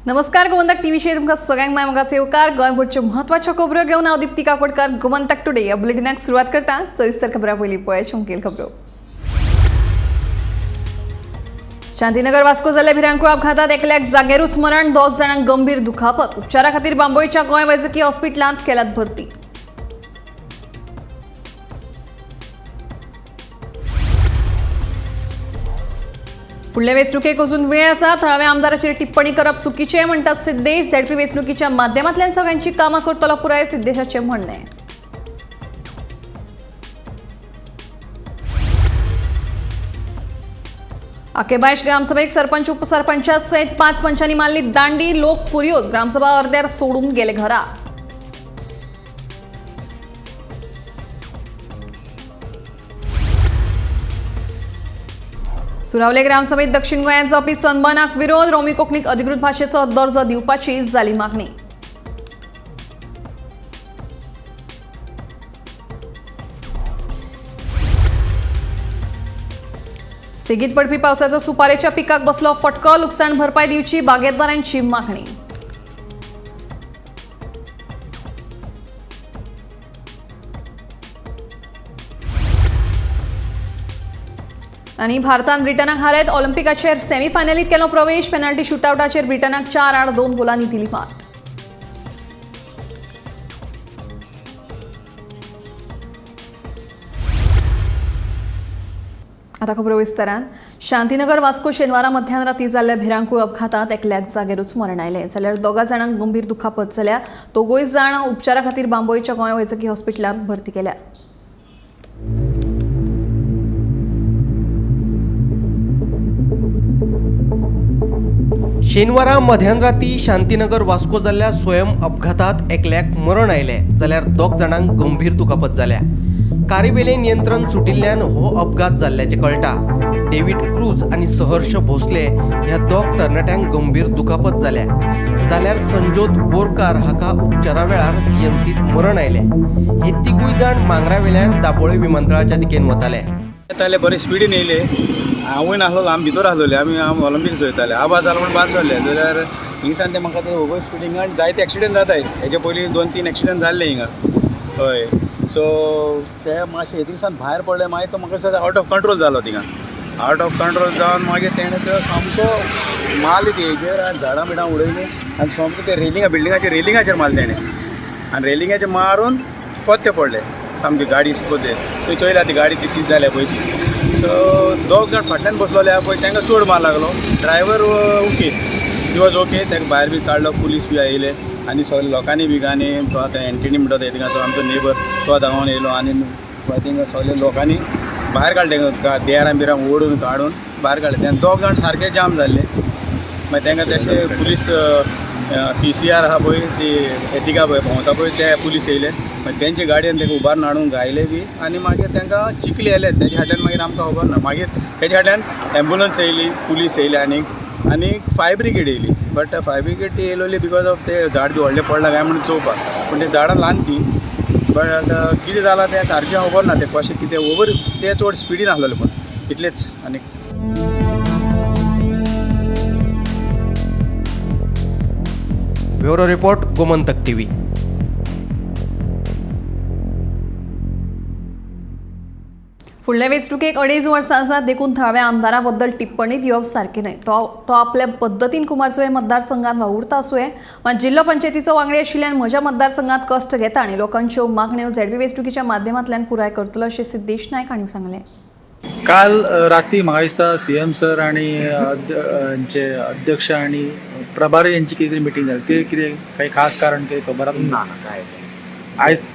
नमस्कार, गोमंतक टीव्हीचेर तुमकां सगळ्यांक माय मोगाचो येवकार. गोंयभरच्यो म्हत्वाच्यो खबरो घेवन हांव दीप्ती काकोडकार गोमंतक टुडे ह्या बुलेटिनाक सुरवात करता. सविस्तर खबरां पयलीं पळयात मुखेल खबरो. शांतीनगर वास्को जाल्ल्या भिरांकूळ अपघातात एकल्याक जाग्यारूच मरण, 2 जाणांक गंभीर दुखापत. उपचारा खातीर बांबोळीच्या गोंय वैजकी हॉस्पिटलांत केल्यात भरती. फुडले वेंचणुकेक अजून वेळ आसा, थळाव्या आमदाराचेर टिप्पणी करप चुकीचें म्हणटात सिद्देश. झेडपी वेंचणुकीच्या माध्यमांतल्यान सगळ्यांची कामां करतलो पुराय, सिद्देशाचें म्हणणें. आकेबायश ग्रामसभेक सरपंच उपसरपंचा सयत 5 पंचांनी मारली दांडी. लोक फुरियोज, ग्रामसभा अर्द्यार सोडून गेले घरा. सुरावले ग्रामसभेत दक्षिण गोंयांत जावपी सनबर्नाक विरोध. रोमी कोंकणीक अधिकृत भाशेचो दर्जो दिवपाची जाली मागणी. सेगीत पडपी पावसाचो सुपारेच्या पिकाक बसलो फटको. लुकसाण भरपाय दिवची बागेतदारांची मागणी. आनी भारतान ब्रिटनाक हारयत ऑलिम्पिकाचेर सेमीफायनलीत केलो प्रवेश. पेनल्टी शुटआवटाचेर ब्रिटनाक 4-2 गोलांनी दिली मात. आता खबरो विस्तारान. शांतीनगर वास्को शेनवारा मध्यान राती जाल्ल्या भिरांकूळ अपघातात एकल्याक जागेरूच मरण आयलें, जाल्यार 2 जाणांक गंभीर दुखापत जाल्या. 2 जाण उपचारा खातीर बांबोळीच्या गोंय वैजकी हॉस्पिटलांत भरती केल्या. शेनवारा मध्यान राती शांतीनगर वास्को जाल्ल्या स्वयं अपघातात एकल्याक मरण आयलें, जाल्यार 2 जाणांक गंभीर दुखापत जाल्या. कारीवेलें नियंत्रण सुटिल्ल्यान हो अपघात जाल्ल्याचें कळटा. डेव्हिड क्रूज आनी सहर्ष भोसले ह्या 2 तरणाट्यांक गंभीर दुखापत जाल्या, जाल्यार संजोत बोरकार हाका उपचारा वेळार जीएमसीत मरण आयलें. हे 3 जाण मांगरावेल्यान दाबोळे विमानतळाच्या दिकेन वताले. येताले बरे स्पिडीन येयले. हांवूय नासलो, आमी भितर आसलोले, आमी ऑलिम्पीक चोयताले. आवाज जालो म्हूण भायर सरले, जाल्यार हिंगसान ते म्हाका ते ओवर स्पिडींग आनी जायते एक्सिडंट जाताय. हेजे पयलीं 2-3 एक्सिडंट जाल्ले हिंगा. हय, सो ते मातशे थिंगसान भायर पडले, मागीर तो म्हाका दिसता आवट ऑफ कंट्रोल जालो. थिंगा आवट ऑफ कंट्रोल जावन मागीर तेणें तो सामको मारले ती हेजेर आनी झाडां बिडां उडयलीं आनी सामको ते रेलिंगा बिल्डिंगाचेर रेलिंगाचेर मारले तेणें आनी रेलिंगाचेर मारून कोत्ते पडले सामकी गाडी कोत्ते. थंय चोयल्या ती गाडी ती जाल्या पळय ती. सो 2 जाण फाटल्यान बसलोले आहा पळय, तांकां चड मार लागलो. Driver okay, he was okay. ताका भायर बी काडलो, पुलीस बी आयले आनी सगळे लोकांनी बी आनी तो आतां एंटनी म्हणटा तो थिंगा आमचो नेबर, तो धांवन येयलो आनी थिंगा सगळे लोकांनी भायर काडले, देरां बिरां ओडून काडून भायर काडले. तेन्ना 2 जाण सारके जाम जाल्ले. मागीर तांकां तशें पुलीस PCR आहा पळय, ती एटिका पळय भोंवता पळय, ते पुलीस येयले. मागीर तेंचे गाडयेन तांकां उबारून हाडून घायले बी आनी मागीर तांकां चिखली येयले. तेच्या फाटल्यान मागीर आमकां खबर ना. मागीर तेच्या फाटल्यान एम्बुलन्स येयली, पुलीस येयली आनी आनी फायर ब्रिगेड येयली. बट फायर ब्रिगेड ती येयलोली because of ते झाड बी व्हडलें पडलां काय म्हणून चोवपाक, पूण तें झाडां ल्हान ती. बट कितें जालां तें सारकें खबर ना, तें कशें कितें ओवर तें चड स्पिडीन आसलेलें, पूण इतलेंच. आनी ब्युरो रिपोर्ट, गोमंतक टीव्ही. फुडले वेंचणुकेक 2.5 वर्सां आसात, देखून थळाव्या आमदारा बद्दल टिप्पणी दिवप सारकें न्हय. तो आपल्या पद्दतीन कुमारजुंवें मतदारसंघात वावुरता आसुये, मात जिल्लो पंचायतीचो वांगडी आशिल्ल्यान म्हज्या मतदारसंघात कश्ट घेता आनी लोकांच्यो मागण्यो झेडपी वेंचणुकीच्या माध्यमांतल्यान पुराय करतलो, अशें सिद्देश नायक हांणी सांगलें. काल राती म्हाका दिसता CM sir आनी यांचे अध्यक्ष आनी प्रभारी यांची कितें तरी मिटींग जाली. ते कितें काही खास कारण कितें खबर आसा? ना ना, काय आयज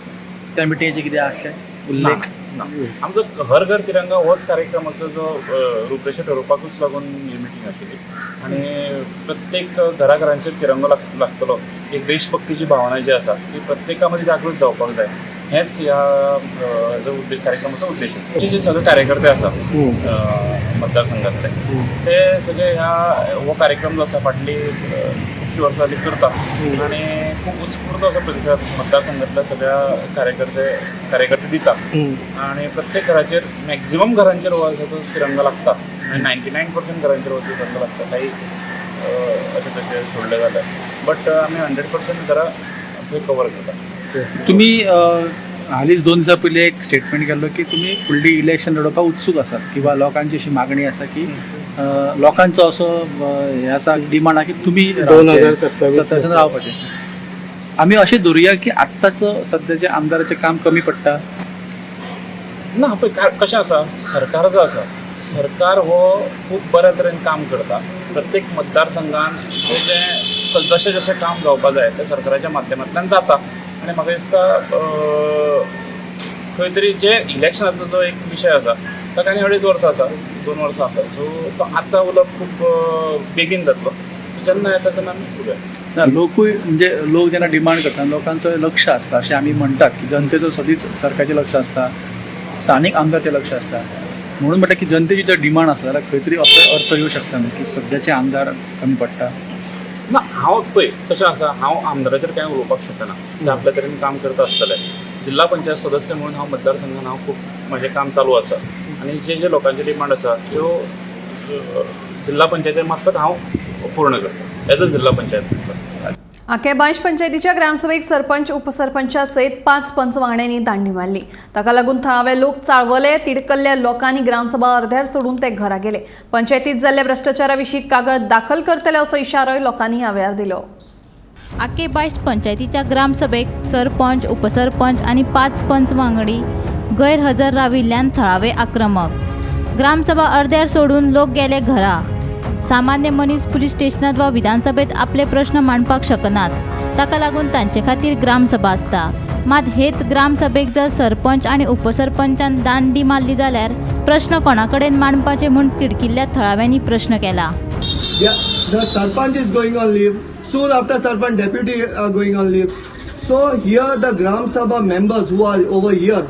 त्या मिटिंगेचें कितें आसलें उल्लेख? ना. आमचो हर घर तिरंगा होच कार्यक्रमाचो जो रूपरेशा ठरोवपाकूच लागून ही मिटींग आशिल्ली आनी प्रत्येक घराघरांचेर तिरंगो लागतलो, एक देशभक्तीची भावना जी आसा ती प्रत्येका मदीं जागृत जावपाक जाय, हेच ह्या जो उद्देश कार्यक्रमाचो उद्देश आसा. जे सगळे कार्यकर्ते आसा मतदारसंघातले, ते सगळे ह्या हो कार्यक्रम जो आसा फाटली खुबशीं वर्सां जाली करता आनी खूब उत्स्फूर्त असो प्रतिसाद मतदारसंघातल्या सगळ्या कार्यकर्ते दिता आनी प्रत्येक घराचेर, मॅक्झिमम घरांचेर हो आसा तो तिरंगा लागता, 99% घरांचेर हो तिरंगा लागता. काही अशें तशें सोडलें जाल्यार, बट आमी 100% घरां थंय कवर करता. तुम्ही हालींच 2 दिसां पयलीं एक स्टेटमेंट केल्लो की तुमी फुडली इलेक्शन लडोवपाक उत्सूक आसात किंवा लोकांची अशी मागणी आसा की लोकांचो असो हें आसा, डिमांड आसा की तुमी 2027 27 रावपाचें. आमी अशें धरुया की आत्ताच सद्याचे आमदाराचें काम कमी पडटा? ना, पळय, कशें आसा, सरकार जो आसा, सरकार हो खूब बऱ्या तरेन काम करता. प्रत्येक मतदारसंघान जे जें जशें जशें काम जावपा जाय तें सरकाराच्या माध्यमांतल्यान जाता आनी म्हाका दिसता खंय तरी जे इलेक्शनाचो जो एक विशय आसा ताका आनी 2.5 वर्सां आसा, 2 वर्सां आसा. सो तो आतां उलोवप खूब बेगीन जातलो. जेन्ना येता तेन्ना आमी उलोवया. ना, लोकूय म्हणजे लोक जेन्ना डिमांड करता, लोकांचो लक्ष आसता अशें आमी म्हणटात की जनतेचो सदींच सरकाराचें लक्ष आसता, स्थानीक आमदारचें लक्ष आसता. म्हणून म्हणटा की जनतेची जर डिमांड आसा जाल्यार खंय तरी असो अर्थ येवं शकता न्हू की सद्याचे आमदार कमी पडटा? ना, हांव पळय कशें आसा, हांव आमदाराचेर कांय उलोवपाक शकना. ते आपल्या तरेन काम करता आसतले. जिल्हा पंचायत सदस्य म्हणून हांव मतदारसंघान हांव खूब म्हजें काम चालू आसा आनी जे जे लोकांचे डिमांड आसा त्यो जिल्हा पंचायती मार्फत हांव पूर्ण करता एज अ जिल्हा पंचायत मेंबर. आकें बायश पंचायतीच्या ग्रामसभेक सरपंच, उपसरपंचा सयत 5 पंच वांगड्यांनी दांडी मारली. ताका लागून थळावे लोक चाळवले. तिडकल्ल्या लोकांनी ग्रामसभा अर्ध्यार सोडून ते घरा गेले. पंचायतीत जाल्ल्या भ्रश्टाचारा विशीं कागद दाखल करतले असो इशारोय लोकांनी ह्या वेळार दिलो. आके बायश पंचायतीच्या ग्रामसभेक सरपंच, उपसरपंच आनी 5 पंच वांगडी गैरहजर राविल्ल्यान थळावे आक्रमक. ग्रामसभा अर्द्यार सोडून लोक गेले घरा. सामान्य मनीस पुलीस स्टेशनात वा विधानसभेत आपले प्रश्न मांडपाक शकनात, ताका लागून तांचे खातीर ग्रामसभा आसता. मात हेच ग्रामसभेक जर सरपंच आनी उपसरपंचान दांडी मारली जाल्यार प्रश्न कोणा कडेन मांडपाचे म्हूण तिडकिल्ल्या थळाव्यांनी प्रश्न केला. Yeah, the sarpanch is going on leave. Soon after sarpanch, deputy are going on leave. So here the Gram Sabha members who are over here,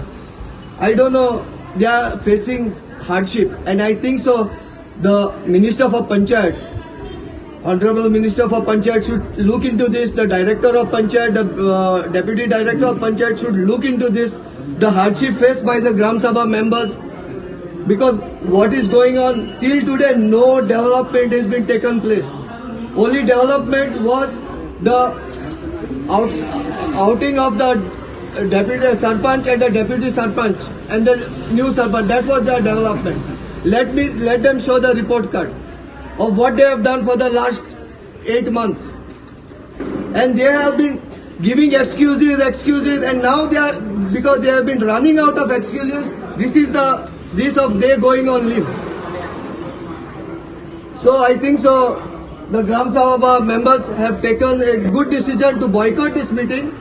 I don't know, they are facing hardship, and I think so. The Minister for Panchayat, Honorable Minister for Panchayat should look into this. The Director of Panchayat, the Deputy Director of Panchayat should look into this. The hardship faced by the Gram Sabha members, because what is going on till today, no development has been taken place. Only development was the outing of the deputy sarpanch and the deputy sarpanch and the new sarpanch. That was the development. Let them show the report card of what they have done for the last 8 months. And they have been giving excuses, excuses, and now they are, because they have been running out of excuses, this is the this of they going on leave. So I think so the Gram Sabha members have taken a good decision to boycott this meeting,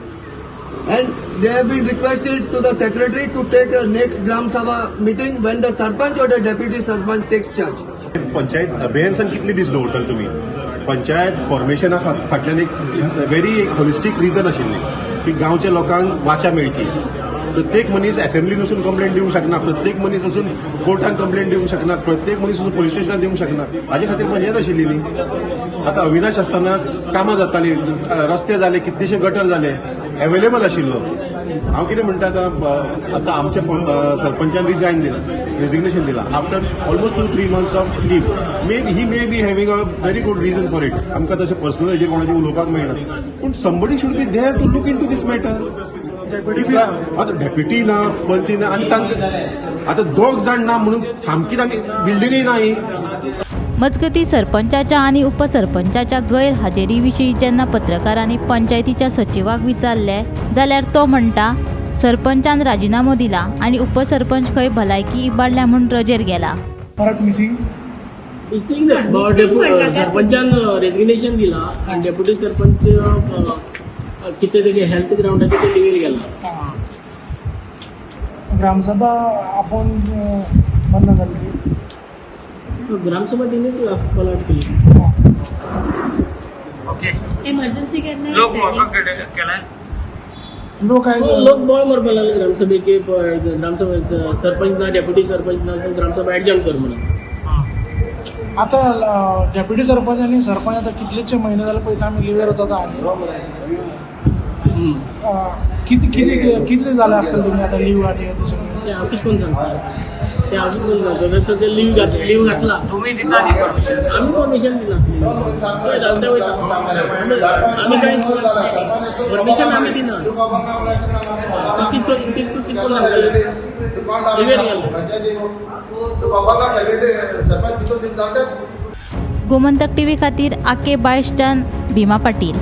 and they have been requested to the secretary to take a next Gram Sabha meeting when the sarpanch or the deputy sarpanch takes charge. Panchayat अबेयन्सान कितले दीस दवरतले तुमी? पंचायत फॉर्मेशना फाटल्यान एक very एक होलिस्टीक reason आशिल्ली की गांवच्या लोकांक वाचा मेळची. प्रत्येक मनीस असेंब्लीन वचून कंप्लेंट दिवंक शकना, प्रत्येक मनीस वचून कोर्टान कंप्लेंट दिवंक शकना, प्रत्येक मनीस वचून पोलीस स्टेशनात दिवंक शकना. हाजे खातीर पंचायत आशिल्ली न्ही. आतां अविनाश आसतना कामां जातालीं, रस्ते जाले, कितलेशे गटर जाले, एवेलेबल आशिल्लो. हांव कितें म्हणटा, आतां आतां आमच्या सरपंचान रिजायन दिला, रेजिग्नेशन दिला after almost 2-3 months of leave. May he may be having a very good reason for it. आमकां तशें पर्सनल हेजेर कोणाचें उलोवपाक मेळना, पूण somebody should be there to look into this matter. आतां डेप्युटी ना, पंच ना आनी तांकां आतां दोग जाण ना म्हणून सामकीच आमी बिल्डिंगय ना ही. मजगतीं, सरपंचाच्या आनी उपसरपंचाच्या गैरहाजेरी विशीं जेन्ना पत्रकारांनी पंचायतीच्या सचिवाक विचारलें जाल्यार तो म्हणटा, सरपंचान राजिनामो दिला आनी उपसरपंच खंय भलायकी इबाडल्या म्हूण रजेर गेला. परत मिसिंग. मिसिंग ना, सरपंचान रेजिग्नेशन दिला आणि डेप्युटी सरपंच कितें तेगे हेल्थ ग्रावंडाचेर ते लिव्हीर गेला. ग्रामसभा आपोवन बंद जाली. ग्रामसभा तिने कॉल आउट केली. इमर्जन्सी केन्ना? लोक आयज लोक बोळ मारपाक लागले ग्रामसभेक की ग्रामसभा सरपंच ना, डेप्युटी सरपंच ना, ग्रामसभा एडजर्न कर म्हणून. आता डेप्युटी सरपंच आनी सरपंच आतां कितलेशे म्हयने जाले पळयता आमी लिव्हेर वचता आमी. कितें कितें कितले जाले आसतले तुमी आतां लिव्ह आनी तशें? ते हांव कितें करून सांगता. ते अजून बंद जाता सद्या लीव घातली, लीव घातला. तुम्ही दिता न्ही परमिशन? आमी परमिशन दिना, हय घालता वयता. आमी कांय परमिशन आमी दिना. तो कितको कितको कितको सांगतले, लिवेर गेलो. गोमंतक टीव्ही खातीर आके बायशच्यान भीमा पाटील.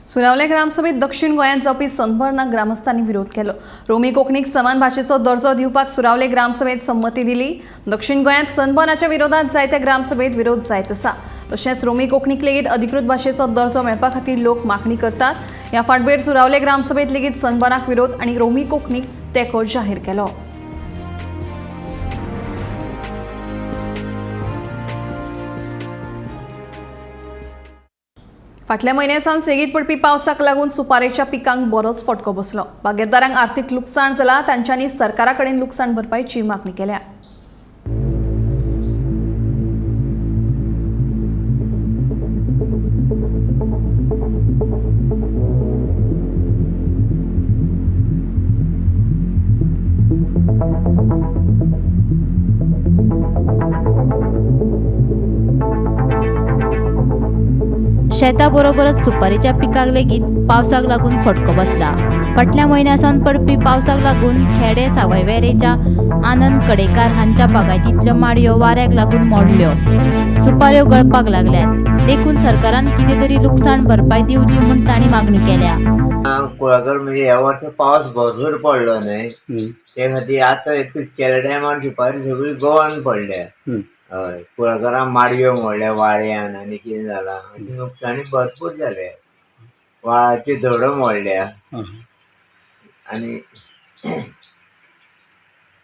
सुरावले ग्रामसभेत दक्षिण गोंयांत जावपी सनबर्नाक ग्रामस्थांनी विरोध केलो. रोमी कोंकणीक समान भाशेचो दर्जो दिवपाक सुरावले ग्रामसभेत संमती दिली. दक्षिण गोंयांत सनबर्नाच्या विरोधात जायत्या ग्रामसभेत विरोध जायत आसा. तशेंच रोमी कोंकणीक लेगीत अधिकृत भाशेचो दर्जो मेळपा खातीर लोक मागणी करतात. ह्या फाटभुंयेर सुरावले ग्रामसभेत लेगीत सनबर्नाक विरोध आनी रोमी कोंकणीक तेंको जाहीर केलो. फाटल्या म्हयन्या सावन सेगीत पडपी पावसाक लागून सुपारेच्या पिकांक बरोच फटको बसलो. बागेतदारांक आर्थीक लुकसाण जाला. तांच्यांनी सरकारा कडेन लुकसाण भरपायची मागणी केल्या. शेताबरोबरच सुपारीच्या पिकाक लेगीत पावसाक लागून फटको बसला. फाटल्या म्हयन्या सावन पडपी पावसाक लागून खेडे सावयवेरेच्या आनंद कडेकार हांच्या बागायतींतल्यो माडयो वाऱ्याक लागून मोडल्यो, सुपाऱ्यो गळपाक लागल्यात. देखून सरकारान कितें तरी लुकसाण भरपाय दिवची म्हूण तांणी मागणी केल्या. कुळागर म्हणजे ह्या वर्सा पावस भरपूर पडलो न्हय, ते खातीर आतां केल्या टायमार सुपारी सगळी गळोन पडल्या. हय, कुळागरां माडयो मोडल्या वाऱ्यान आनी कितें जालां, अशें नुकसाणी भरपूर जाल्या. व्हाळाच्यो धडो मोडल्या आनी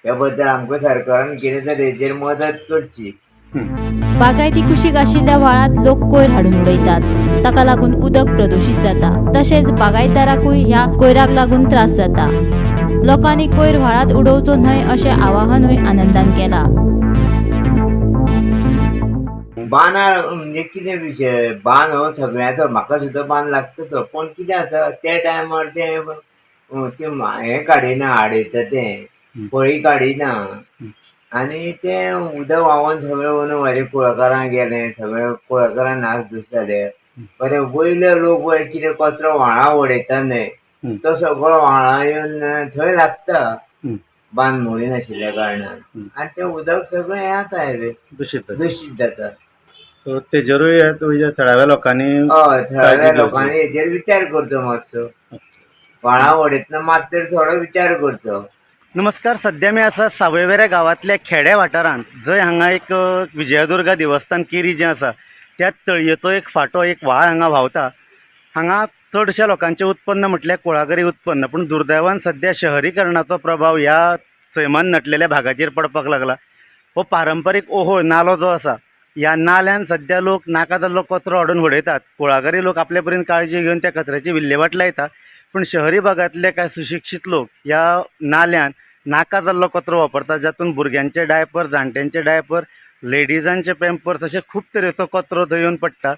त्या बद्दल आमकां सरकारान कितें तरी हेजेर मदत करची. बागायती कुशीक आशिल्ल्या व्हाळांत लोक कोयर हाडून उडयतात. ताका लागून उदक प्रदुशीत जाता. तशेंच बागायतदाराकूय ह्या कोयराक लागून त्रास जाता. लोकांनी कोयर व्हाळांत उडोवचो न्हय अशें आवाहनूय आनंदान केला. बांदार म्हणजे कितें विशय, बांद हो सगळ्यांचो, म्हाका सुद्दां बांद लागता तो, पूण कितें आसा त्या टायमार तें हें काडिना, आडयता तें पळी काडिना आनी तें उदक व्हांवोन सगळें वयर म्हाजे कुळागरां गेलें, सगळें कुळागरां नासधूस जाले. बरें वयले लोक पळय कितें कचरो व्हाळां उडयता न्हय, तो सगळो व्हाळां येवन थंय लागता बांद मोडी नाशिल्ल्या कारणान, आनी तें उदक सगळें हें जाता दुशीत जाता. सो तेजेरूय थळाव्या लोकांनी, हय, थळाव्या लोकांनी हेजेर विचार करचो मातसो, व्हाळां उडयतना मात तरी थोडो विचार करचो. नमस्कार, सध्या मी आसा सावयवेऱ्या गांवांतल्या खेड्या वाठारांत, जंय हांगा एक विजयदुर्गा देवस्थान केरी जें आसा त्या तळयेचो एक फांटो, एक व्हाळ हांगा व्हांवता. हांगा चडश्या लोकांचें उत्पन्न म्हटल्यार कुळागरी उत्पन्न, पूण दुर्दैवान सध्या शहरीकरणाचो प्रभाव ह्या सैमान नटलेल्या भागाचेर पडपाक लागला. हो पारंपारीक ओहोळ नालो जो आसा, ह्या नाल्यान सध्या लोक नाका जाल्लो कचरो हाडून उडयतात. कुळागरी लोक आपले परीन काळजी घेवन त्या कचऱ्याची विल्हेवाट लायता, पूण शहरी भागांतले कांय सुशिक्षीत लोक ह्या नाल्यान नाका जाल्लो कचरो वापरतात, जातून भुरग्यांचे डायपर, जाणट्यांचे डायपर, लेडिजांचे पॅम्पर्स अशे खूब तरेचो कचरो थंय येवन पडटा.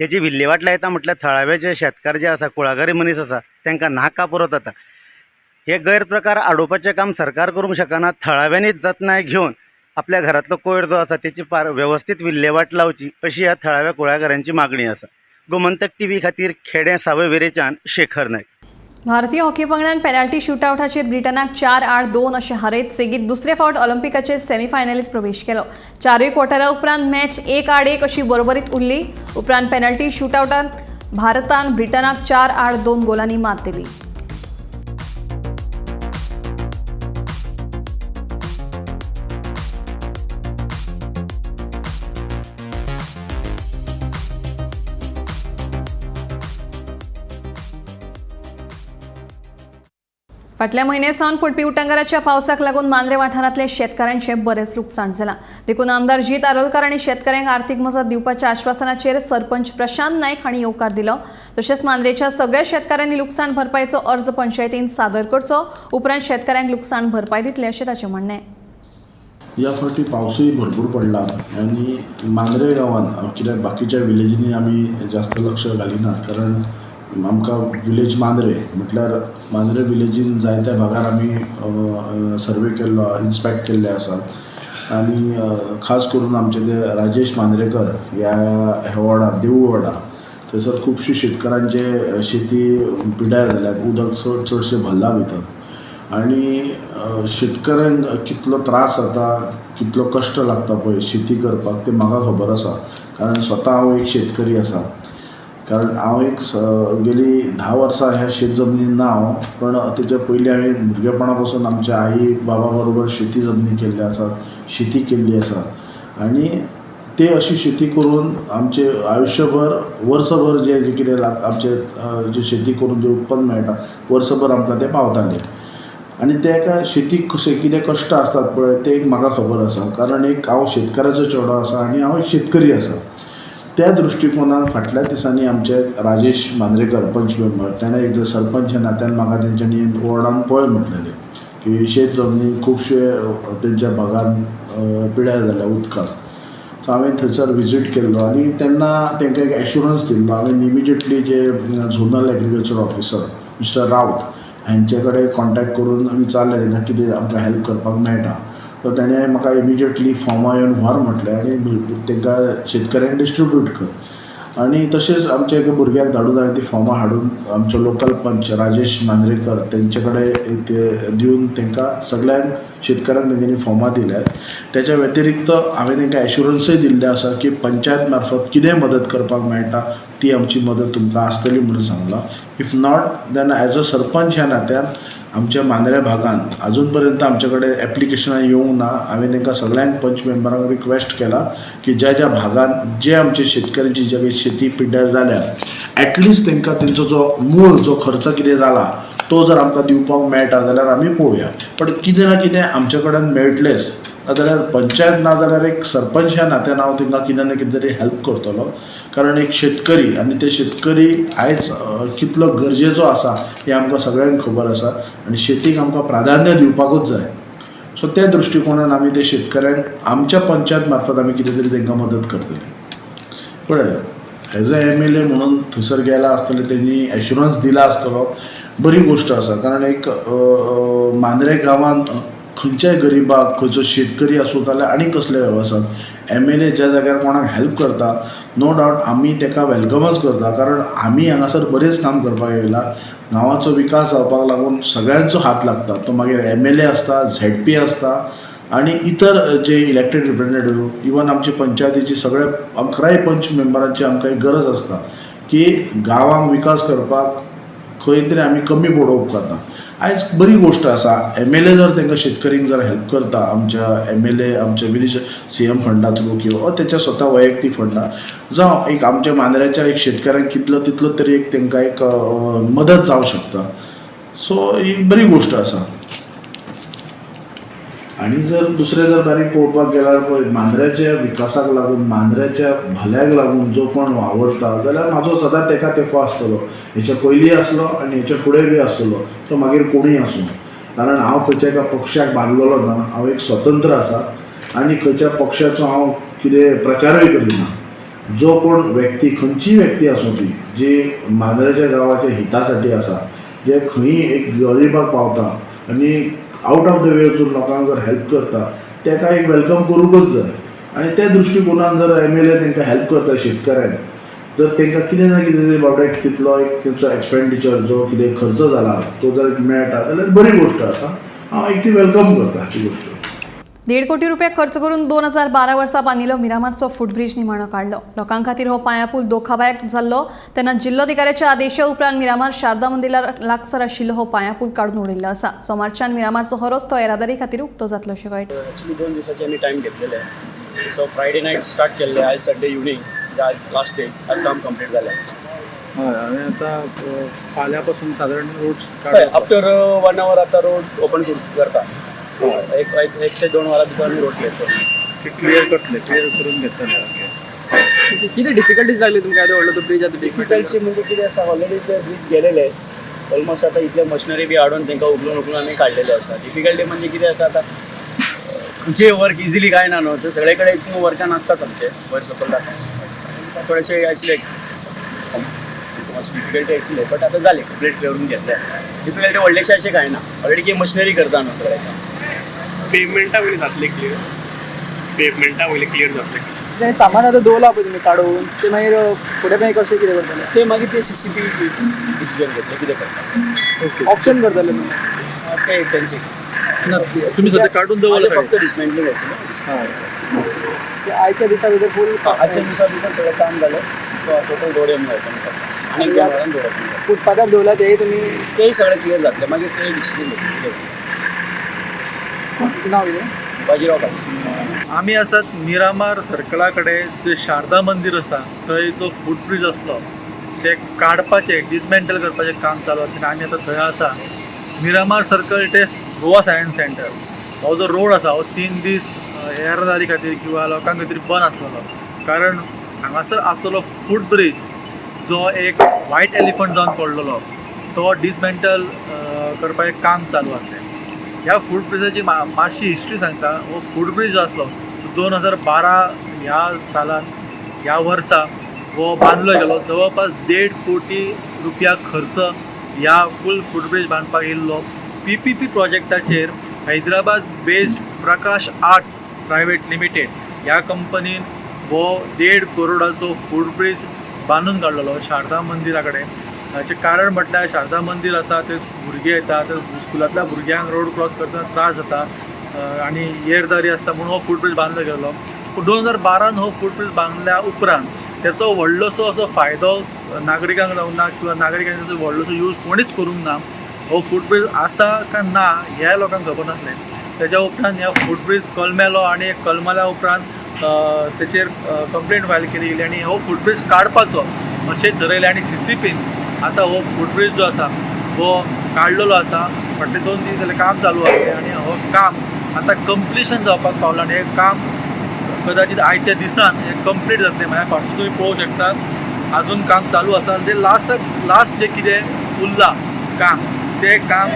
तेजी विल्हेवाट लायता म्हटल्यार थळावे जे शेतकार जे आसा, कुळागरी मनीस आसा, तांकां नाका पुरो जाता. हे गैरप्रकार आडोवपाचें काम सरकार करूंक शकना. थळाव्यांनीच जतनाय घेवन आपल्या घरांतलो कोयर जो आसा तेची वेवस्थीत विल्हेवाट लावची अशी ह्या थळाव्या कुळागरांची मागणी आसा. गोमंतक टीव्ही खातीर खेडें सावयवेरेच्यान शेखर नायक. भारतीय हॉकी पंगडान पेनल्टी शुटआवटाचेर ब्रिटनाक 4-2 अशें हारयत सेगीत दुसरे फावट ऑलिम्पिकाचे सेमीफायनलीत प्रवेश केलो. चारूय क्वॉर्टरा उपरांत मॅच 1-1 अशी बरोबरीत उरली. उपरांत पेनल्टी शुटआवटांत भारतान ब्रिटनाक 4-2 गोलांनी मात दिली. फाटल्या म्हयन्या सावन पडपी उटंगाराच्या पावसाक लागून मांद्रे वाठारांतल्या शेतकारांचें बरेंच लुकसाण जालां. देखून आमदार जीत आरोलकार आनी शेतकारांक आर्थीक मजत दिवपाच्या आश्वासनाचेर सरपंच प्रशांत नायक हांणी येवकार दिलो. तशेंच मांद्रेच्या सगळ्या शेतकारांनी लुकसाण भरपायचो अर्ज पंचायतीन सादर करचो, उपरांत शेतकारांक लुकसाण भरपाय दितले अशें ताचें म्हणणें. ह्या फावटी पावसूय भरपूर पडला आनी मांद्रे गांवांत कित्याक बाकीच्या विलेजींनी आमी जास्त लक्ष घालिनात, कारण आमकां विलेज मांद्रे म्हटल्यार मांद्रे विलेजीन जायत्या भागार आमी सर्वे केल्लो, इन्स्पेक्ट केल्ले आसा आनी खास करून आमचे ते राजेश मांद्रेकर ह्या ह्या वॉर्डान, देवूळ वॉर्डान, थंयसर खुबशी शेतकारांचे शेती पिड्ड्यार जाल्यात. उदक चड चडशें भरलां भितर आनी शेतकऱ्यांक कितलो त्रास जाता, कितलो कश्ट लागता पळय शेती करपाक, तें म्हाका खबर आसा. कारण स्वता हांव एक शेतकरी आसा. कारण हांव एक गेली 10 वर्सां ह्या शेत जमनीन ना हांव, पण तेच्या पयलीं हांवें भुरगेपणा पासून आमच्या आई बाबा बरोबर शेती जमनी केल्ली आसा, शेती केल्ली आसा आनी ते अशी शेती करून आमचे आयुश्यभर वर्सभर जे जे कितें आमचे जे शेती करून जें उत्पन्न मेळटा वर्सभर आमकां तें पावतालें. आनी ते एका शेतीक कशें कितें कश्ट आसतात पळय तें एक म्हाका खबर आसा. कारण एक हांव शेतकाराचो चेडो आसा आनी हांव एक शेतकरी आसा. त्या दृश्टिकोनान फाटल्या दिसांनी आमचे राजेश मांद्रेकर पंच मेंबर ताणें एकदां सरपंच ह्या नात्यान म्हाका तेंच्यांनी वॉर्डान पळय म्हटलेलें की शेत जमनी खुबशे तेंच्या भागान पिड्यार जाल्या उदकान. सो हांवें थंयसर विजीट केल्लो आनी तेन्ना तेंकां एक एश्युरंस दिल्लो. हांवें इमिजिएटली जे zonal agriculture officer mister Raut हांचे कडेन कॉन्टेक्ट करून विचारलें तेंकां कितें आमकां हेल्प करपाक मेळटा. तर तेणें म्हाका इमिजिएटली फॉर्मां येवन व्हर म्हटलें आनी तेंकां शेतकऱ्यांक डिस्ट्रिब्यूट कर. आनी तशेंच आमच्या एका भुरग्याक धाडून हांवें ती फॉर्मां हाडून आमचो लोकल पंच राजेश मांद्रेकर तेंचे कडेन ते दिवन तेंकां सगळ्यांक शेतकऱ्यांक तेंच्यांनी फॉर्मां दिल्यात. तेच्या व्यतिरिक्त हांवें तेंकां एश्युरन्सूय दिल्लें आसा की पंचायत मार्फत कितें मदत करपाक मेळटा ती आमची मदत तुमकां आसतली म्हणून सांगलां. If not then as a sarpanch ह्या नात्यान आमच्या मांद्रे भागांत अजून पर्यंत आमचे कडेन एप्लिकेशनां येवंक ना. हांवें तांकां सगळ्यांक पंच मेंबरांक रिक्वेस्ट केला की ज्या ज्या भागांत जे आमचे शेतकऱ्यांची जे शेती पिड्ड्यार जाल्या एटलिस्ट तांकां तेंचो जो मूळ जो खर्च कितें जाला तो जर आमकां दिवपाक मेळटा जाल्यार आमी पळोवया. पण कितें ना कितें आमचे कडेन मेळटलेंच, नाजाल्यार पंचायत ना जाल्यार एक सरपंच ह्या नात्यान हांव तांकां कितें ना कितें तरी हेल्प करतलो. कारण एक शेतकरी आनी ते शेतकरी आयज कितलो गरजेचो आसा हें आमकां सगळ्यांक खबर आसा आनी शेतीक आमकां प्राधान्य दिवपाकूच जाय. सो त्या दृश्टिकोणान आमी ते शेतकऱ्यांक आमच्या पंचायत मार्फत आमी कितें तरी तांकां मदत करतले. पळय, एज अ MLA म्हणून थंयसर गेला आसतले, तेंणी एश्युरन्स दिला आसतलो, बरी गोश्ट आसा. कारण एक मांद्रे गांवांत खंयच्याय गरिबाक, खंयचो शेतकरी आसूं जाल्यार आनी कसले वेवसाय, MLA ज्या जाग्यार कोणाक हेल्प करता नो डावट आमी ताका वेलकमच करता. कारण आमी हांगासर बरेंच काम करपाक येयला. गांवाचो विकास जावपाक लागून सगळ्यांचो हात लागता, तो मागीर MLA आसता, ZP आसता आनी इतर जे इलेक्टेड रिप्रेझेंटेटीव, इवन आमचे पंचायतीची सगळे 11 पंच मेंबरांची आमकां एक गरज आसता की गांवांक विकास करपाक खंय तरी आमी कमी पडोवप उपकारना. आयज बरी गोश्ट आसा, MLA जर तांकां शेतकऱ्यांक जर हेल्प करता, आमच्या MLA आमच्या विलेज CM फंडा थ्रू किंवा तेच्या स्वता वैयक्तीक फंडा जावं, एक आमच्या मांद्र्याच्या एक शेतकऱ्यांक कितलो तितलो तरी एक तांकां एक मदत जावं शकता. सो ही बरी गोश्ट आसा. आनी जर दुसरें जर बारीक पळोवपाक गेल्यार पळय मांद्र्याच्या विकासाक लागून, मांद्र्याच्या भल्याक लागून जो कोण वावरता जाल्यार म्हाजो सदांच तेका तेंको आसतलो. हेच्या पयलीं आसलो आनी हेच्या फुडें बी आसतलो, तो मागीर कोणूय आसूं. कारण हांव खंयच्या एका पक्षाक बांदलेलो ना, हांव एक स्वतंत्र आसा आनी खंयच्या पक्षाचो हांव कितें प्रचारूय करिना. जो कोण व्यक्ती, खंयचीय व्यक्ती आसूं ती जी मांद्र्याच्या गांवाच्या हिता साठी आसा, जे खंयी एक गरिबाक पावता आनी आउट ऑफ the way वचून लोकांक जर हेल्प करता तेका एक welcome करूंकच जाय. आनी त्या दृश्टिकोनान जर MLA तांकां हेल्प करता शेतकऱ्यांक, जर तांकां कितें ना कितें तरी बाबड्याक तितलो एक तेंचो एक्सपेंडिचर जो कितें खर्च जाला तो जर मेळटा जाल्यार बरी गोश्ट आसा. हांव एक ती welcome करता ती गोश्ट. 1.5 कोटी रुपये खर्च करून 2012 वर्सा बांदिल्लो मिरामारचो फुटब्रिज निमाणो काडलो. लोकां खातीर हो पांयापूल धोकादायक जाल्लो तेन्ना जिल्लोधिकाऱ्याच्या आदेशा उपरांत मिरामार शारदा मंदिरा लागसार आशिल्लो हो पांयापूल काडून उडयल्लो आसा. सोमारच्यान मिरामारचो हो रस्तो येरादारी खातीर उक्तो जातलो अशें कळटा. ॲक्च्युली 2 दिसाचे आमी टायम घेतलेले. सो फ्रायडे नायट स्टार्ट केल्ले. आयज संडे इवनींग, आज लास्ट डे. आज काम कंप्लीट जालें. हय, आनी आतां फाल्यां पासून सादारण रोड हय. स्टार्ट. आफ्टर वन our आतां रोड ओपन करता. एक एक 1 ते 2 वरां भितर आमी रोड क्लियर करता. क्लियर करतले, क्लियर करून घेतले सारके. कितें डिफिकल्टीज लागली तुमकां येदो व्हडलो तो ब्रिज आतां? डिफिकल्टी म्हणजे कितें आसा, ऑलरेडी ते ब्रीज गेलेले ऑलमोस्ट. आतां इतले मशिनरी बी हाडून तांकां उखलून उखलून आमी काडलेले आसा. डिफिकल्टी म्हणजे कितें आसा, आतां खंयचेय वर्क इजिली काय ना न्हू, ते सगळे कडेन वर्कान आसतात आमचे वयर सकयल जाता थोडेशे. आयसले मातशें डिफिकल्टी आशिल्लें, बट आतां जालें, कंप्लीट करून घेतलें. डिफिकल्टी व्हडलेशें अशें कांय ना, ऑलरेडी की मशिनरी करता न्हू सगळें काम. पेवमेंटा वयली जातलें क्लियर? पेवमेंटा वयलें क्लियर जातलें? तें सामान आतां दवरलां पळय तुमी काडून, तें मागीर फुडें मागीर कशें कितें करतले? ते मागीर ते सीसीपी डिसिजन घेतले कितें करता. ऑप्शन करतले तुमी? ते तेंचे. तुमी सध्या काडून दवरला? फक्त डिसमेंटलिंग आशिल्लें. आयच्या दिसा भितर फूल? आजच्या दिसा भितर सगळें काम जालें. टोटल दोड एम आनी एक दोन दवरप. फुटपाथार दवरला तेय तुमी? तेय सगळें क्लियर जातलें, मागीर ते डिसिजन घेतले. नांव कितें? बाजीराव पाटील. आमी आसात मिरामार सर्कला कडेन, जे शारदा मंदीर आसा थंय जो फूट ब्रीज आसलो ते काडपाचें, डिसमेंटल करपाचें काम चालू आसा आनी आमी आतां थंय आसा. मिरामार सर्कल ते गोवा सायन्स सेंटर हो जो रोड आसा हो 3 दीस येरादारी खातीर किंवा लोकां खातीर बंद आसलेलो, कारण हांगासर आसलेलो फूट ब्रीज जो एक वायट एलिफंट जावन पडलेलो, तो डिसमेंटल करपाचें काम चालू आसलें. ह्या फूट ब्रिजाची मातशी हिस्ट्री सांगता. हो फूट ब्रीज जो आसलो तो 2012 ह्या सालान, ह्या वर्सा हो बांदलो गेलो. जवळपास 1.5 कोटी रुपया खर्च ह्या फूल फूट ब्रीज बांदपाक येयल्लो. पीपीपी प्रोजेक्टाचेर Hyderabad based Prakash arts private limited ह्या कंपनीन हो 1.5 करोडाचो फूट ब्रीज बांदून काडलेलो शारदा मंदिरा कडेन. हाचें कारण म्हटल्यार शारदा मंदीर आसा ते भुरगे येता, ते स्कुलांतल्या भुरग्यांक रोड क्रॉस करतना त्रास जाता आनी येरदारी आसता म्हणून हो फूट ब्रीज बांदलो गेलो. पूण 2012न हो फूट ब्रीज बांदल्या उपरांत तेचो व्हडलोसो असो फायदो नागरिकांक जावंक ना किंवा नागरिकांनी तेचो व्हडलोसो यूज कोणीच करूंक ना. हो फूट ब्रीज आसा काय ना हें लोकांक खबर नासलें. तेज्या उपरांत ह्या फूट ब्रीज कलमेलो आनी कलमल्या उपरांत तेचेर कंप्लेन फायल केली गेली आनी हो फूट ब्रीज काडपाचो अशें ठरयलें आनी सीसीपीन आतां हो फूट ब्रीज जो आसा हो काडलेलो आसा. फाटले 2 दीस जाले काम चालू आसलें आनी हो काम आतां कंप्लिशन जावपाक पावलां आनी हें काम कदाचित आयच्या दिसान हें कंप्लीट जातलें. म्हळ्यार फाटसून तुमी पळोवंक शकता, अजून काम चालू आसा. ते लास्टाक लास्ट जें कितें उरलां काम, तें काम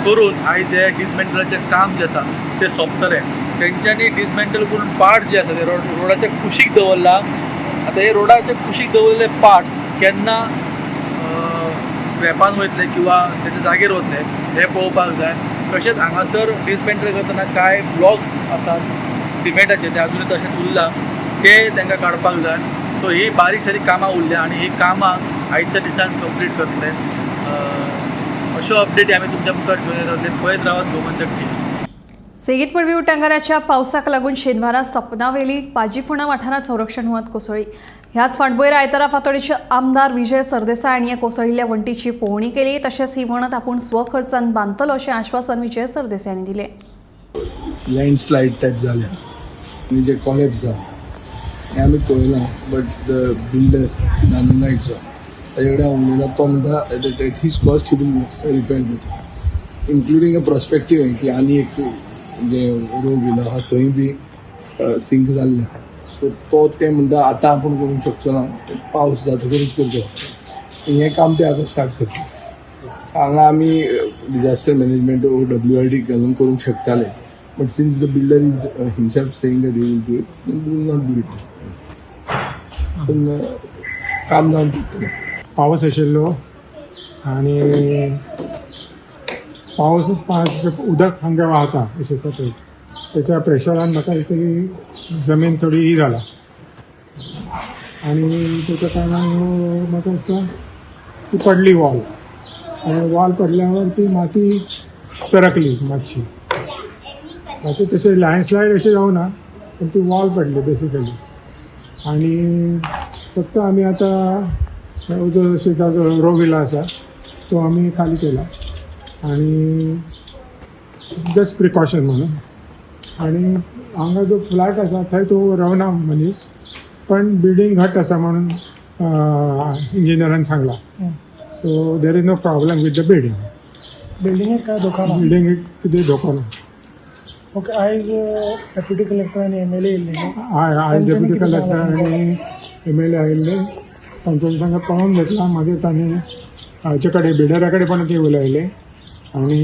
करून आयज हें डिसमेंटलाचें काम जें आसा तें सोंपतलें. तेंच्यांनी डिसमेंटल करून पार्ट जे आसा ते रोडाच्या कुशीक दवरला. आतां हे रोडाच्या कुशीक दवरलेले पार्ट्स केन्ना स्क्रॅपान वयतले किंवा तेच्या जागेर वतले हें पळोवपाक जाय. तशेंच हांगासर डिसमेंटल करतना कांय ब्लॉक्स आसात सिमेंटाचे, ते अजूनय तशेंच उरला, ते तांकां काडपाक जाय. सो ही बारीक सारीक कामां उरल्या आनी ही कामां आयच्या दिसान कंप्लीट करतले अश्यो अपडेटी आमी तुमच्या मुखार घेवन येतले. पळयत रावात गोमंतक टीव्ही. सेगीत पडपी उटंगाराच्या पावसाक लागून शेनवारा सपनावेली पाजीफोंडा वाठारांत संरक्षण वणत कोसळ्ळी. ह्याच फाटभुंयेर आयतारा फातोडेचे आमदार विजय सरदेसाय हांणी ह्या कोसळिल्ल्या वण्टीची पळोवणी केली. तशेंच ही वणत आपूण स्वखर्चान बांदतलो अशें आश्वासन विजय सरदेसाय हांणी दिलें. लँडस्लायड टायप जाल्या आनी जे कॉलेप्स जाला हें आमी पळयलां, बट the builder नानू नायकचो ताजे कडेन हांव उलयलां. तो म्हणटा at his cost he will repair it, including a prospective की आनी एक जे रोग येयलो आहा थंय बी सिंक जाल्लें. सो तो ते म्हणटा आतां आपूण करूंक शकचो ना, पावस जातकूच करचो. हें काम ते आतां स्टार्ट करता. हांगा आमी disaster management W R D घालून करूंक शकताले, but since the builder is himself saying that he will do it, we will not do it. पूण काम जावन पडटलें. पावस आशिल्लो आनी पावस पास उदक हांगा व्हांवता अशें आसा पळय, तेच्या प्रेशरान म्हाका दिसता की जमीन थोडी ही जाला आनी तेच्या कारणान म्हाका दिसता ती पडली वॉल आनी वॉल पडल्यावर ती माती सरकली मातशी. बाकी तशें लँडस्लायड अशें जावना, पूण ती वॉल पडली बेसिकली. आनी फक्त आमी आतां जो शेताचो रोविला आसा तो आमी खाली केला आनी जस्ट प्रिकॉशन म्हणून. आनी हांगा जो फ्लॅट आसा थंय तो रावना मनीस, पण बिल्डींग घट आसा म्हणून इंजिनियरान सांगलां, so there is no problem with the building. बिल्डिंगेक काय धोका ना? बिल्डिंगेक कितें धोको ना. ओके, आयज डेप्युटी कलेक्टर आनी एमएलए येयल्ले न्हू? हय, आयज तांच्यांनी डेप्युटी कितें कलेक्टर सांगलां? आनी एमएलए आयिल्ले. तांच्या सांगा पळोवन घेतला. मागीर तांणी हाचे कडेन, बिल्डरा कडेन पण ते उलयले आनी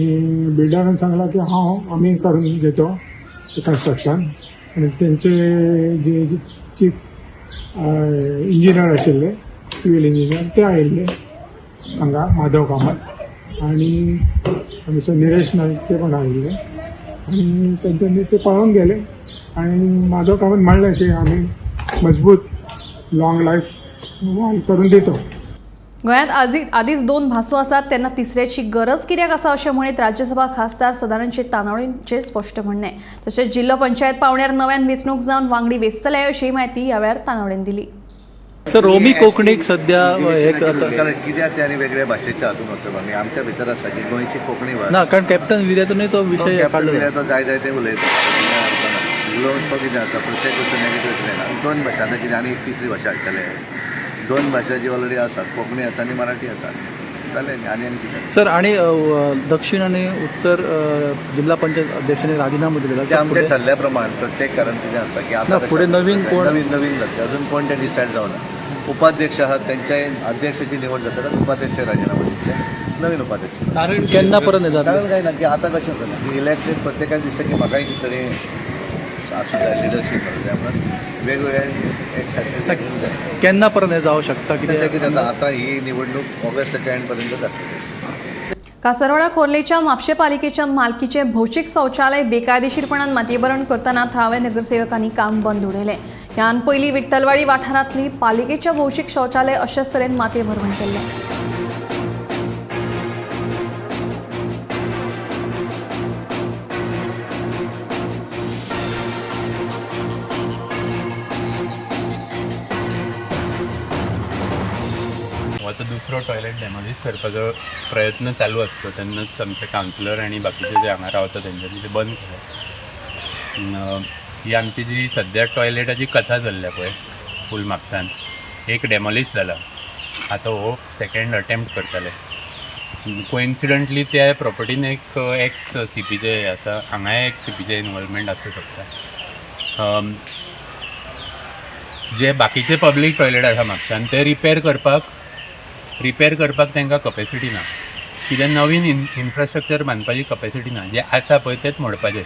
बिल्डरान सांगलां की हांव आमी करून घेतो कन्स्ट्रक्शन. आनी तेंचे जे चीफ इंजिनियर आशिल्ले सिवील इंजिनियर ते आयिल्ले हांगा, माधव कामत आनी मिस्टर निरेश नायक ते पण आयिल्ले आनी तेंच्यांनी ते पळोवन गेले आनी माधव कामत म्हणलें की आमी मजबूत लाँग लायफ वॉल करून दितो. गोंयांत आदींच दोन भासो आसात तेन्ना तिसऱ्याची गरज कित्याक आसा अशें म्हणीत राज्यसभा खासदार सदानंद शेट तानावडींचें स्पश्ट म्हणणें. तशेंच जिल्लो पंचायत पावंड्यार नव्यान वेंचणूक जावन वांगडी वेंचतले अशी म्हायती ह्या वेळार तानावडेन दिली. सर, रोमी कोंकणीक सध्या हे कारण कित्याक ते आनी वेगळ्या भाशेच्या हातून वचप आमी आमच्या भितर आसा की गोंयची कोंकणी भास ना, कारण कॅप्टन विर्यातूनय तो विशय कॅप्टन काडलो. विर्यातो जाय जाय ते उलयता, उलोवन तो कितें आसा, प्रत्येक गोश्ट नेगेटीव येना. दोन भाशा आतां कितें आनी एक तिसरी भाशा हाडटले? दोन भाशा जी ऑलरेडी आसात, कोंकणी आसा आनी मराठी आसा, जालें न्ही, आनी आनी कितें? सर, आणि दक्षिण आणि उत्तर जिल्हा पंचायत अध्यक्षांनी राजीनामो दिलेला. ते आमच्या ठरल्या प्रमाण प्रत्येक, कारण कितें आसा की ना, आतां फुडें नवीन कोण- नवीन नवीन जातले, अजून कोण ते डिसायड जावना. उपाध्यक्ष आहात, त्यांच्या अध्यक्षाची निवड जातकच उपाध्यक्ष राजीनामा दिवचे, नवीन उपाध्यक्ष. कारण केन्ना परत जातले? कारण काय ना की आतां कशें जालें की इलेक्टेड प्रत्येकाक दिसता की म्हाकाय कितें तरी आसूं जाय, लिडरशीप जाय म्हणून वेगवेगळे एक सारके जाय. केन्ना परत हे जावं शकता? ते कितें कितें जाता, आतां ही निवडणूक ऑगस्टाच्या एंड पर्यंत जातली. कासारवाडा खोर्लेच्या म्हापशें पालिकेच्या मालकीचे भौशीक शौचालय बेकायदेशीरपणान मातयेभरण करतना थळाव्या नगरसेवकांनी काम बंद उडयलें. ह्यान पयलीं विठ्ठलवाडी वाठारांतली पालिकेच्या भौशीक शौचालय अशेच तरेन मातये भरवण केल्लें. आतां दुसरो टॉयलेट डेमोलिश करपाचो प्रयत्न चालू आसलो तेन्नाच आमचे कावन्सिलर आनी बाकीचे जे हांगा रावता तेंच्यांनी ते बंद केलें. ही आमची जी सद्या टॉयलेटाची कथा चल्ल्या पळय फूल म्हापसान, एक डेमोलिश जाला, आतां हो सेकेंड अटेम्प्ट करताले. कोइन्सिडंटली त्या प्रॉपर्टीन एक एक्स सीपीचे आसा, हांगाय एक्स सीपीचे इनवॉल्वमेंट आसूं शकता. जे बाकीचे पब्लीक टॉयलेट आसा म्हापशान ते रिपेर करपाक तांकां कपेसिटी ना, कितें नवीन इन्फ्रास्ट्रक्चर बांदपाची कपेसिटी ना, जे आसा पळय तेच मोडपाचें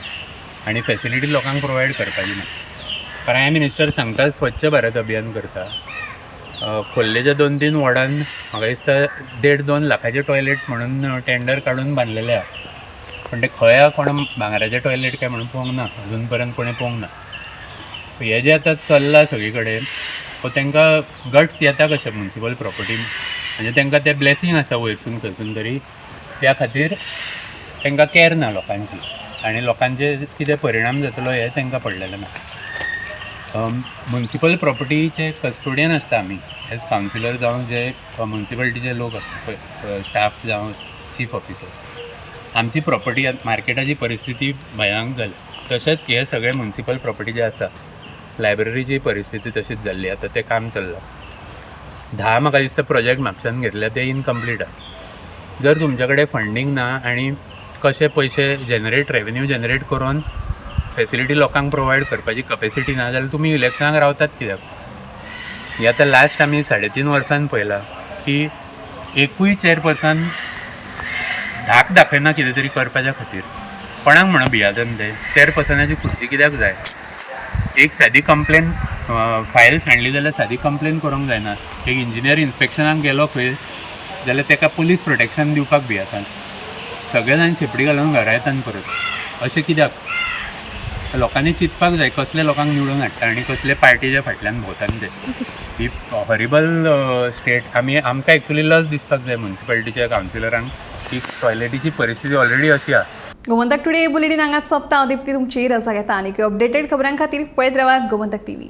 आनी फेसिलिटी लोकांक प्रोवायड करपाची ना. प्रायम मिनिस्टर सांगता स्वच्छ भारत अभियान करता, खोर्लेच्या 2-3 वॉर्डान म्हाका दिसता 1.5-2 लाखाचे टॉयलेट म्हणून टेंडर काडून बांदलेले आहा, पण ते खंय आहा कोण भांगराचे टॉयलेट काय म्हणून पळोवंक ना, अजून पर्यंत कोणें पळोवंक ना. हे जे आतां चल्लां सगळी कडेन हो तांकां गट्स येता कशें म्युनिसिपल प्रॉपर्टी, म्हणजे तांकां तें ब्लेसींग आसा वयरसून खंयसून तरी, त्या खातीर तांकां कॅर ना लोकांची आनी लोकांचे कितें परिणाम जातलो हें तांकां पडलेलें ना. म्युनिसिपल प्रॉपर्टीचे कस्टोडियन आसता आमी एज कावन्सिलर जावं जे म्युनिसिपलिटीचे लोक आसता पळय, स्टाफ जावं चीफ ऑफिसर, आमची प्रॉपर्टी मार्केटाची परिस्थिती भयानक जाल्या. तशेंच हे सगळे म्युनिसिपल प्रॉपर्टी जे आसा, लायब्ररीची परिस्थिती तशीच जाल्ली, आतां तें काम चल्लां. 10 म्हाका दिसता प्रोजेक्ट म्हापशान घेतल्या ते इनकम्प्लीट आहा. जर तुमच्या कडेन फंडींग ना आनी कशे पयशे जनरेट, रेवेन्यू जनरेट करून फेसिलिटी लोकांक प्रोवायड करपाची कपेसिटी ना जाल्यार तुमी इलेक्शनाक रावतात कित्याक? हे आतां लास्ट आमी 3.5 वर्सान पळयलां की एकूय चेअरपर्सन धाक दाखयना कितें तरी करपाच्या खातीर. कोणाक म्हणून भियातन ते चेअरपर्सनाची खुर्ची कित्याक जाय? एक सादी कंप्लेन फायल सांडली जाल्यार सादी कंप्लेन करूंक जायना. एक इंजिनियर इन्स्पेक्शनाक गेलो खंय जाल्यार ताका पुलीस प्रोटेक्शन दिवपाक भियेतात, सगळे जाण शेपडी घालून घरा येतात परत. अशें कित्याक? लोकांनी चिंतपाक जाय कसले लोकांक निवडून हाडटा आनी कसले पार्टीच्या फाटल्यान भोंवतात ते. ही हॉरिबल स्टेट. आमी आमकां एक्चुली लज दिसपाक जाय म्युनिसिपालिटीच्या कावन्सिलरांक की टॉयलेटीची परिस्थिती ऑलरेडी अशी आहा. गोमंतक टुडे बुलेटीन हांगाच सोंपता. हांव दीप्ती तुमची रजा घेता आनी अपडेटेड खबरां खातीर पळयत रावात गोमंतक टीव्ही.